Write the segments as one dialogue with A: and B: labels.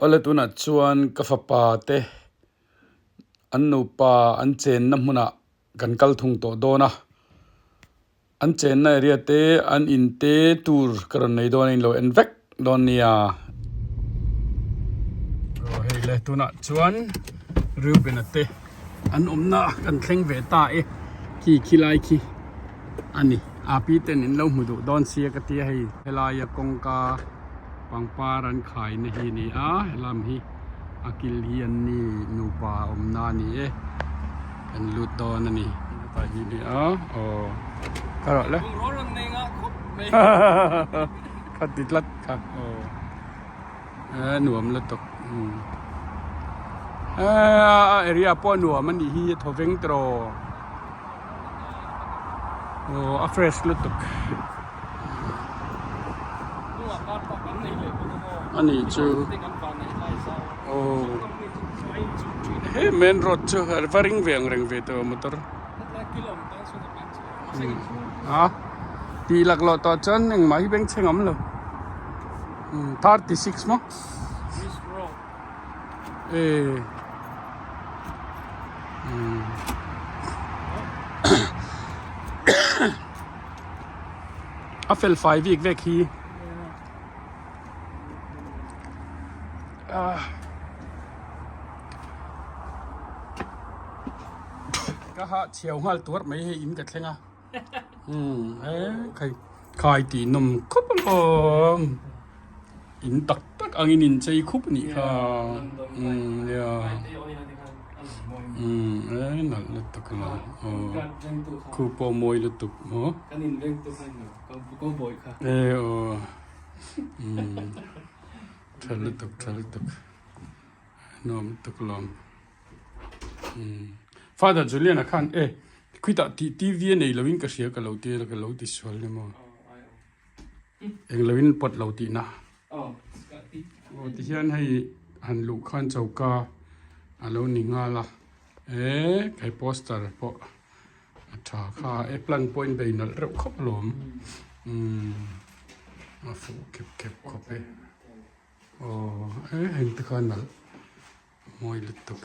A: Awle tunah chuan ka fapa te an nupa an chenna hmunah kan kal thung tawh dawn a, an chenna area te an in te tur ka rawn nei dawn a in lo en vek dawn nia. Aw hei le tunah chuan Reuben-a te an awmna kan thleng ve ta e khi khilai khi a ni a pi ten in lo hmu duh dawn sia ka tia hei helaia kawngka pangpar an khai na hi a ni a helam hi a kil hi an ni nupa awmna a ni e kan lut dawn a ni hetah hi a ni a aw ka rawh le kha ti tlat kha aw e nuam lutuk e a area pawh a nuam a nih hi a thaw veng tawh aw a fresh lutuk a nih chu aw he main road chu a va ring ve ang reng ve tawh motor a tih laklawh tawh chuan engmah hi bengchheng awm lo 36 maw e a fel fai vik vek hi ka hah chhiau nghal tuar mai hei in ka thleng a umm he khai khai tih nawm khawp alawm in tak tak angin in chei khup a nih kha umm nia umm e nalh lutuk alawm aw khu pawh mawi lutuk maw e aw umm tha lutuk tha lutuk nuam lutuk alawm. Father Julian a khan e khitah tih TV a nei loin ka hria ka lo ti a ka lo ti sual ni maw eng loin pawt lo tihna aw tihian hei han luh khan choka a lo ni nghal a e kai poster pawh a tha kha e plan pawh in bei nalh reuh khawp alawm a fuh khep khep khawp e aw e heng te kha nalh. Mawi lutuk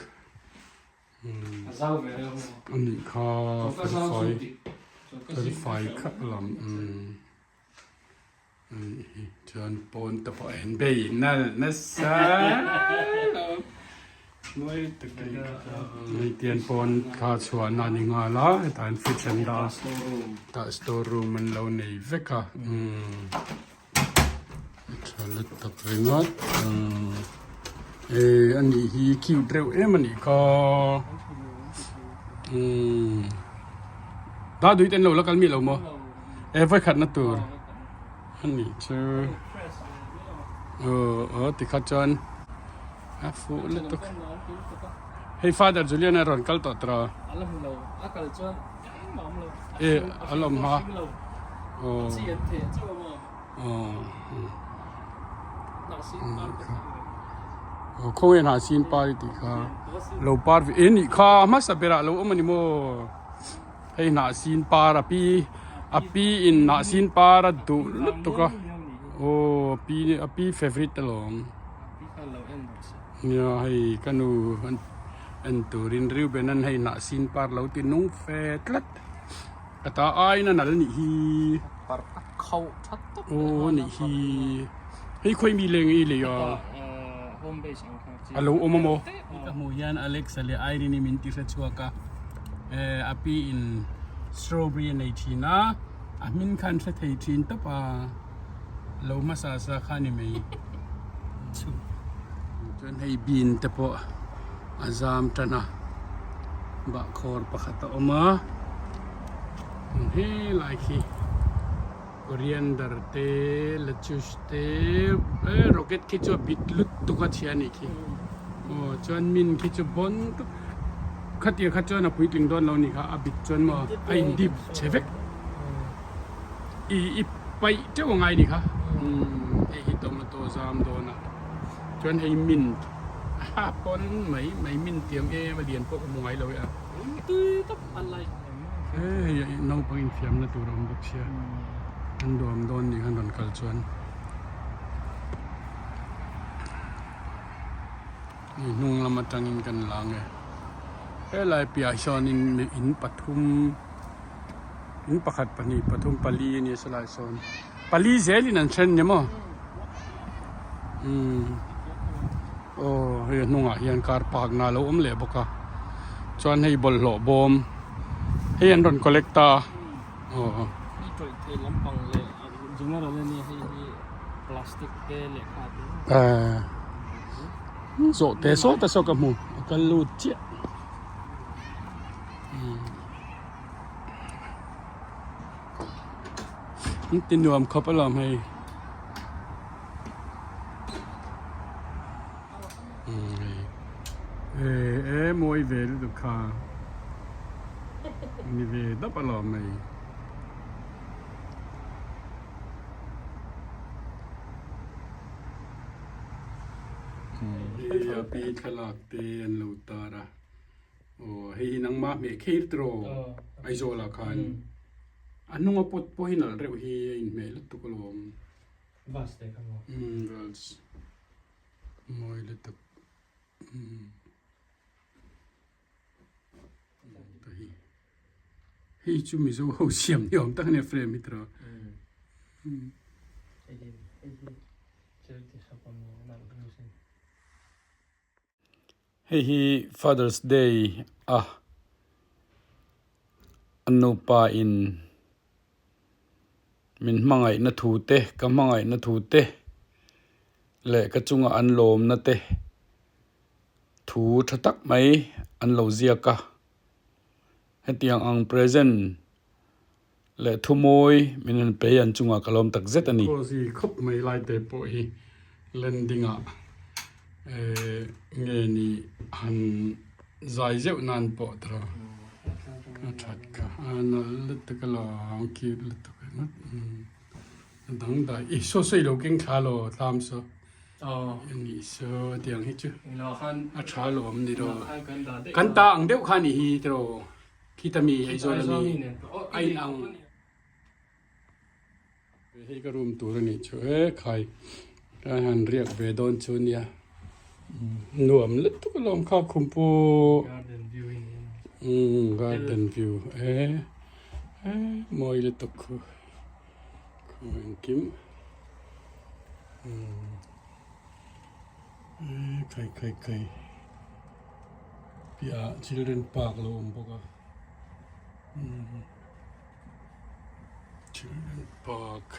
A: a nih kha felfai felfai khat lam a nih hi chuan pawn te pawh a en bei nalh nasa mawi lutuk a nih kha hei tian pawn kha chhuahna a ni nghal a hetah hian fridge an dah a tah store room an lo nei vek a. Tha lutuk ringawt eh a nih hi cute reuh em a nih kha umm dah duit an lo la kal miah lo maw eh vawi khat na tur a nih chu aw aw tikha chuan a fuh lutuk hei father Julian a rawn kal tawh tawh eh a lawm ha aw aw khawnge hnah sin par i tih kha lo par ve eh nih kha hmasa berah lo awm a ni maw hei hnah sin par a pi a pi in hnah sin par a duh lutuk a aw a pi a pi favourite alawm nia hei ka nu en turin Reuben an hei hnah sin par lo ti nung fe tlat. Ka ta aiin a nal nih hi.
B: Par a khauh that tawp.
A: Aw nih hi. Hei khawi mi leng i lei a.
B: Home base ang kha.
A: A lo awm a maw? Ka hmuh hian Alexa leh Irene i min ti hre chhuak a. Eh a pi in strawberry a nei thin a. A hmin khan hre thei thin tawp a. Lo hmasa sa kha ni mai. Chuan hei bean te pawh a zam tan a bahkhawr pakhat a awm a helai khi coriander te lettuce te eh rocket khi chu a bit lutuk a chhia a nih khi aw chuan mint khi chu bawn tuk khatia kha chuan a puitling dawn lo a nih kha a bit chuan maw a in dip chhe vek i paih teuh a ngai a nih kha hei hi tomato zam dawn a chuan hei mint a pawn mai mai mint tiang em a lian pawh ka hmu ngai lo e a hei naupang infiamna tur a awm bawk sia an duam dawn nih khan rawn kal chuan. Hei hnung lam atangin kan la ang e. Helai piahah sawnin in pathum in pakhat pahnih pathum pali a nia sawlai sawn pali zelin an then ni maw umm aw hei a hnungah hian car park na alo awm leh bawk a chuan hei bawlhhlawh bawm hei an rawn collect a aw. Zawh te sawt a saw ka hmu a kal lut chiah an ti nuam khawp alawm hei e mawi ve lutuk kha ni ve dap alawm hei. Hei pi thlalak te an lo tar a aw hei hi nangmah hmeh kher tiraw Aizawl ah khan a hnunga pot pawh hi nalh reuh hi a inhmeh lutuk alawm umm vase mawi lutuk umm. Hei chu Mizo ho siam ni awm tak a nia frame hi tiraw. Hei hi Father's Day a an nupa in min hmangaihna thu te ka hmangaihna thu te leh ka chunga an lawmna te. Thu tha tak mai an lo ziak a, hetiang ang present leh thu mawi min rawn pe hi an chungah ka lawm tak zet a ni. Kawzi khawp mai lai te pawh hi landing ah eh nge ni han zai zeuh nan pawh tawh a that kha a nalh lutuk alawm cute lutuk ringawt a dangdai ih saw saw i lo keng thla law thlam saw. Ani saw tiang hi chu a tha lo awm ni ro kan ta ang deuh kha ni hi tiraw khita mi Aizawl ami a in ang hei ka room tur a nih chu e khai ka han riak ve dawn chu nia nuam lutuk alawm kha khum pawh garden view e mawi lutuk khu. Engkim kai kai kai piahah children park a lo awm bawk a children park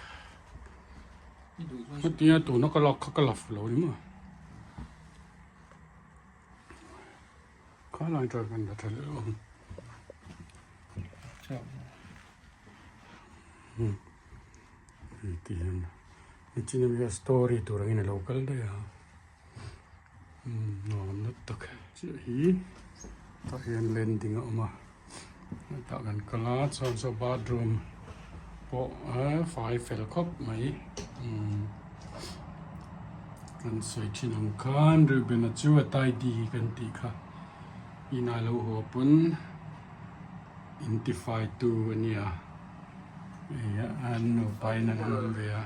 A: hetianga tuna ka lak kha ka la fu lo ni maw khalai chuan kan la tha leh lo ang. Hei hian nichin ami kha story tur angin alo kal daih a nuam na tak chiah hi tah hian landing a awm a hetah kan kal a chuan saw bathroom pawh a fai fel khawp mai kan sawi thin ang khan Reuben-a chu a tidy kan tih kha inah lo haw pawn. Intifai tu a nia hei an nupa in an awm ve a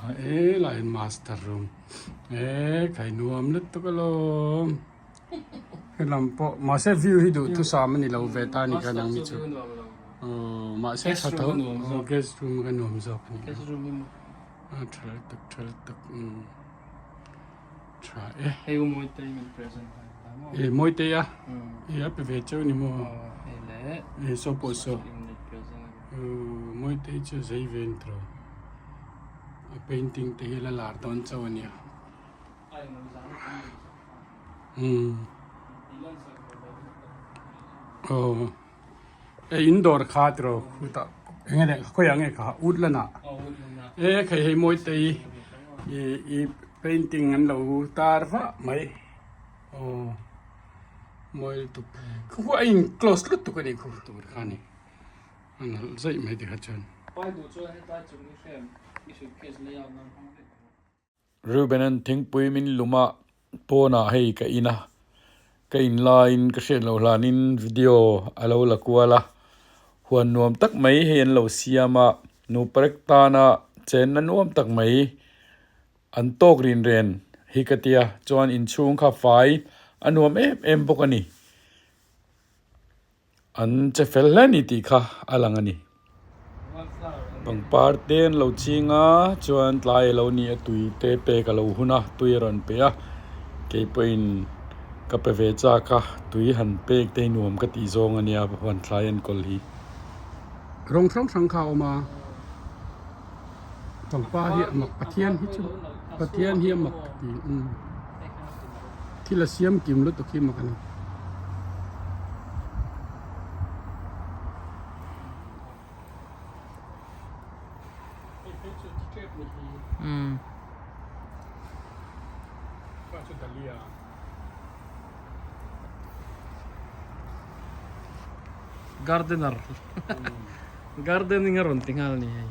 A: a helai hian master room eee khai nuam lutuk alawm helam pawh mahse view hi duhthusam a ni lo ve ta a ni kha nang hi chu aww mahse tha tho aw guest room kha nuam zawk a ni a tha lutuk tha lutuk umm. Tha e.
B: Hei u Mawitei min present a ni ta maw?
A: E Mawitei a? E a pe ve cheu ni maw?
B: Hei le.
A: E saw pawh saw. Mawitei chu zei ve ni tawh. A painting te hi la lar dawn chauh a nia. Umm. Aw. E in dawr kha tiraw khutah eng nge khawiah nge kha woodland ah e khai hei Mawitei ih ih painting an lo tar vah mai aw mawi lutuk khu a in close lutuk a nih khu tur kha a ni a nalh zaih mai tikha chuan.
C: Reuben-a'n thingpui min lum a, pawnah hei ka in a, ka in laiin ka hriat loh hlanin video a lo la kual a, huan nuam tak mai hei an lo siam a, nupa rek tana chenna nuam tak mai an tawk rin ren hi ka tia chuan inchhung kha fai a nuam em em bawk a ni. An che fel hle ni tih kha a lang a ni. Pangpar te an lo ching a, chuan tlai a lo ni a tui te pek a lo hun a, tui a rawn pe a, keipawhin ka pe ve chak a, tui han pek te hi nuam ka tih zawng a nia huan thlai enkawl hi.
A: Rawng hrang hrang kha a awm a, pangpar hi a mak Pathian hi chu Pathian hi a mak ka ti umm thil a siam kim lutuk hi mak a ni.
B: Gardener gardening a rawn ti nghal ni hei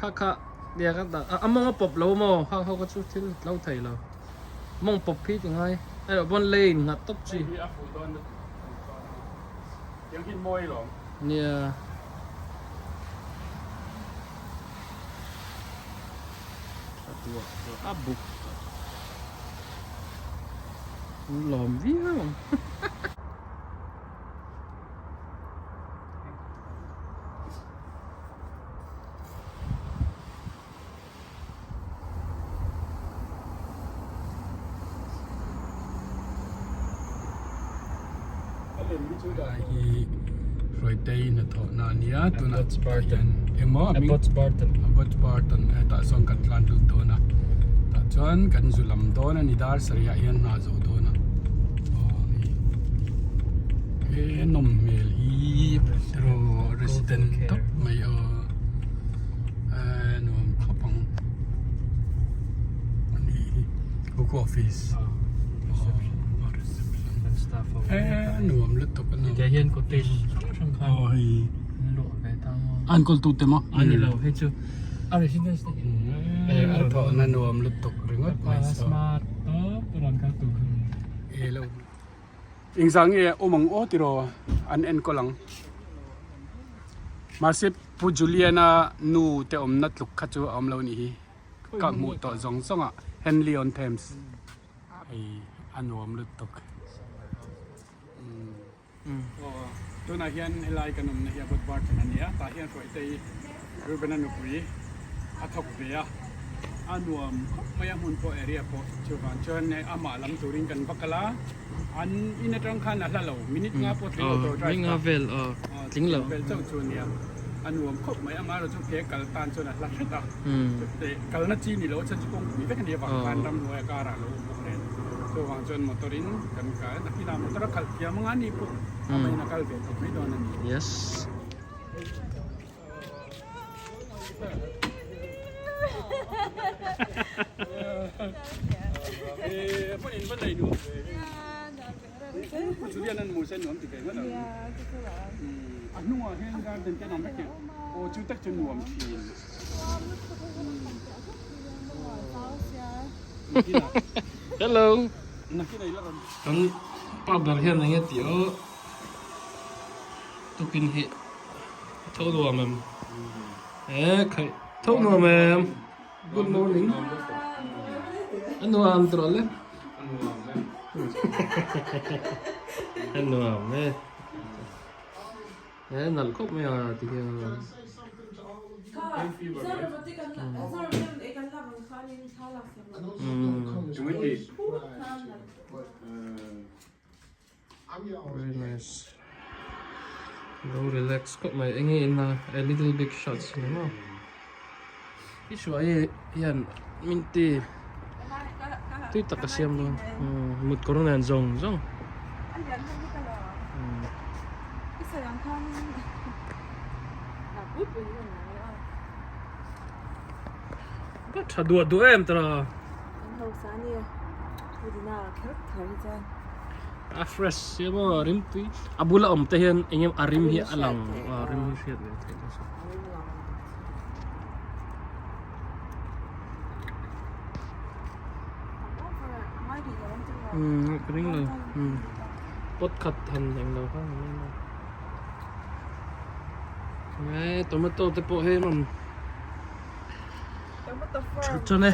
B: kha kha nia ka dah a mawng a pawp lo maw kha kha chu thil tlo thei lo mawng pawp hi ti ngai erawh pawn lei in nghat tawp chi nia. A buk lawm viau ang.
A: Hi Hruaitei hnathawhna a nia tunah hian engmaw a hming Abbots Barton hetah sawn kan tlan lut dawn a tah chuan kan zu lam dawn a ni dar sarih ah hian hna zawh dawn a aw hei he nawm hmel hi erawh resident tawp mai aw nuam khawp ang a nih hi Coco office nuam lutuk a ni
B: Tiah hian cottage hrang hrang khan
A: aw hei
B: an luah ve ta maw
A: an kawl tu te maw
B: a ni lo hei chu a residence te hi
A: a thawhna nuam lutuk ringawt mai
B: saw smart tawp a rawn kal tur
A: e lo engzah nge awm ang aw tiraw an enkawl ang mahse Pu Juliana nu te awmna tluk kha chu a awm lo nih hi ka hmuh tawh zawng zawng ah Henley on Thames hei a nuam lutuk tunah hian helai kan awmna hi a bawt bar than a ni a tah hian Hruaitei Reuben-a nupui a thawk ve a a nuam khawp mai a hmun pawh area pawh chuvang chuan amah lam turin kan va kal a an in atang khan a hla lo minute nga pawh tling lo tur drive
B: nga vel tling lo
A: vel chauh chu ania a nuam khawp mai amaherawh chu ke kal tan chuan a hla hret a chute kalna chi ni lo chuan chu kawngpui vek a nia vang khan ramhnuai a karah lo awm bawk nen chuvang chuan motor in kan kal nakinah motor a khalh thiam anga ni pawh amahin a kal ve tawh mai dawn a ni.
B: Yes. Hello. Kan pa ber hian enge tih aw tukin hi Tho nuam em? E khaih tho nuam em? Good morning. A nuam tawh le. A nuam e. E nalh khawp mai a ti hian. Very nice. Lo relax khawp mai enge in a a little big shots ni maw. I hruai hian min ti tui tak a siam dawn mut kawr nen zawng zawng. Ka tha duah duah em tara. A fresh sia maw rim tui a bula awm te hian eng emaw a rim hi a lang a rim hi hriat ve theih nasa. Umm ka ring lo umm pot khat han eng lo kha ni mai maw e tomato te pawh hei rawn tha chuan e.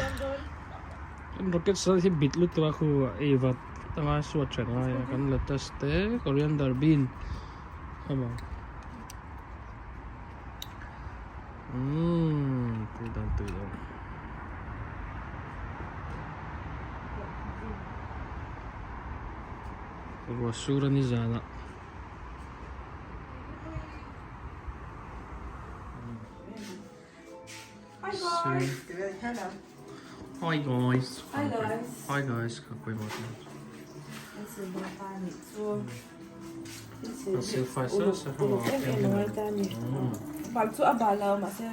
B: Kan rocket salad hi bit lutuk a khu ei vat vat anga suat that ngai a kan lettuce te coriander bean khawm ang umm tui dan tui dan. Ruah sur a ni zanah.
D: Hi guys. Hello.
B: Hi guys.
D: Hi guys.
B: Hi guys. Ka pawimawh ta.
D: Bal chu a bal lo mahse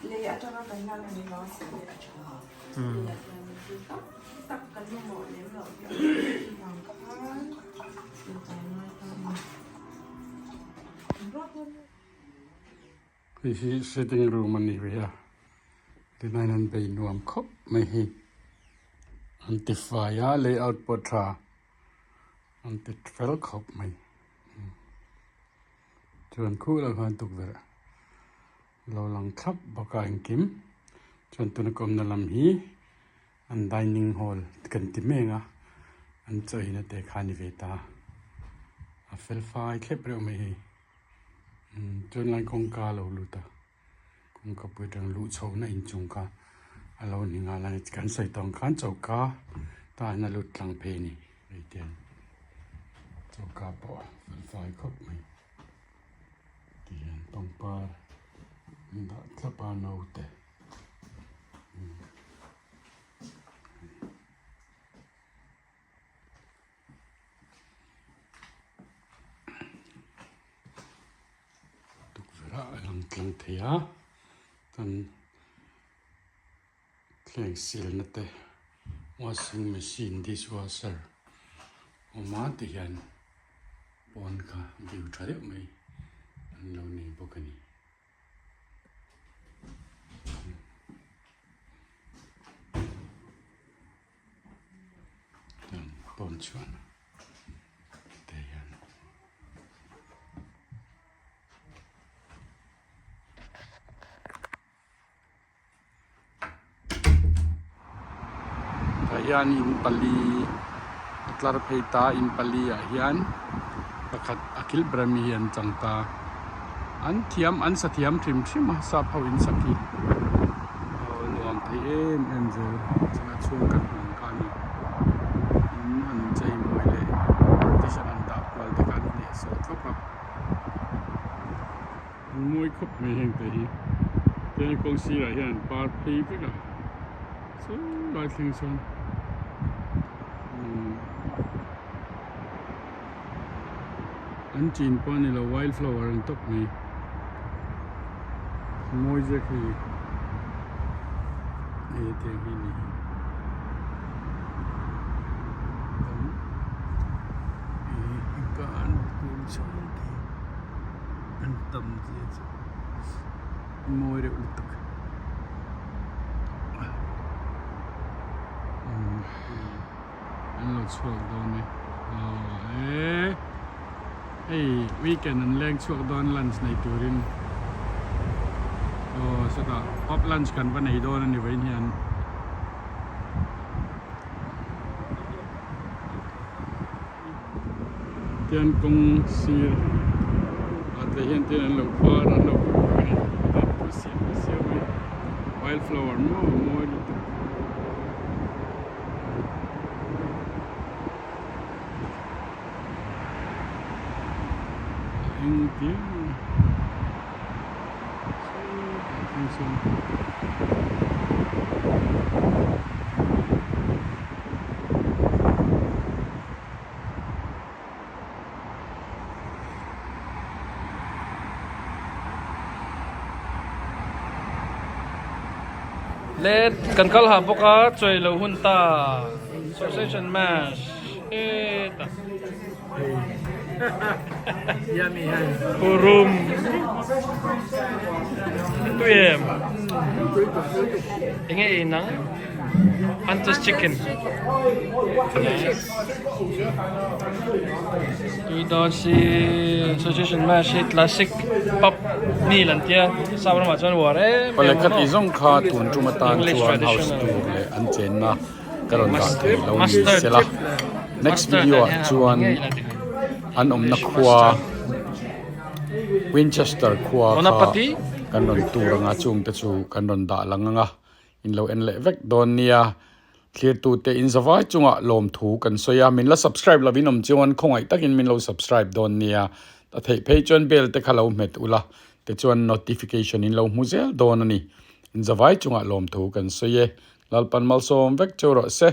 D: lei atanga kan lak a ni lo a sil leh a tha. Tam tak kan mamawh lem loh hi vang khan sil fai ngai ta a ni.
A: Hei hi sitting room a ni ve a tunah hian an bei nuam khawp mai hi an ti fai a layout pawh tha an ti fel khawp mai chuan khuh lah khan tukverh lo lang thlap bawk a engkim chuan tuna ka awmna lam hi an dining hall kan ti mek a an chaw eina te kha a ni ve ta a fel fai thlep reuh mai hei. Tunlai kawngka a lo lut a kawngka pui atang luh chhohna inchung kha a lo ni nghal a ni kan sawi tawh ang khan choka tah hian a lut tlang phei a ni hei te hian choka pawh a fel fai khawp mai ti hian pangpar an dah thlap a naute. Tukverh ah a lang tlang thei a chuan thleng silna te washing machine dishwasher awm a ti hian pawn kha view tha deuh mai an lo nei bawk a ni. Pawn chuan te hian tah hian in pali a tlar phei ta in pali ah hian pakhat a kil ber ami hi an chang ta an thiam an sa thiam hrim hrim a sap ho in sak hi aw nuam thei em em zel chulai chhung kan hmu ang kha a ni in han chei mawi leh partition an dah kual te khan hnehsawh thlawp a an mawi khawp mai heng te hi tin kawng sirah hian an par phei vek a chulai thleng sawn umm. An chin pawh a ni lo wild flower an tawp mai mawi zek hei hei tiang hi a ni an tam zia chu mawi reuh lutuk An lo chhuak dawn e aw e hei weekend an leng chhuak dawn lunch nei turin aw sawtah pub lunch kan va nei dawn a ni vawiin hian. Tian kawng sir ah te hian tin an lo par an lo puk bawk a ni dan pawh siam siam mai wild flower maw mawi lutuk. Eng piang sawtah thleng sawn
B: Let kan kal ha bawk a chawi lo hun ta sausage and mash hetah Purum tui em enge ei nang Hunter's chicken nice tui dawn si sausage and mash hi classic pub meal an tia sap ramah chuan uar em em
A: Pawle khat i zawng kha tun tum atan chuan house tour leh an chenna.
C: ka rawn dah thei lo ni sela. Next video ah chuan an awmna khua Winchester khua kha kan rawn tur anga chungte chu kan rawn dah lang anga in lo en leh vek dawn nia. Thlirtute in zavai chungah lawmthu kan sawi a, min la subscribe lovin awm chuan khawngaih takin min lo subscribe dawn nia. A theih phei chuan bell te kha lo hmet ula, tichuan notification in lo hmu zel dawn a ni. In zavai chungah lawmthu kan sawi e. Lalpan malsawm vek cheu rawh se.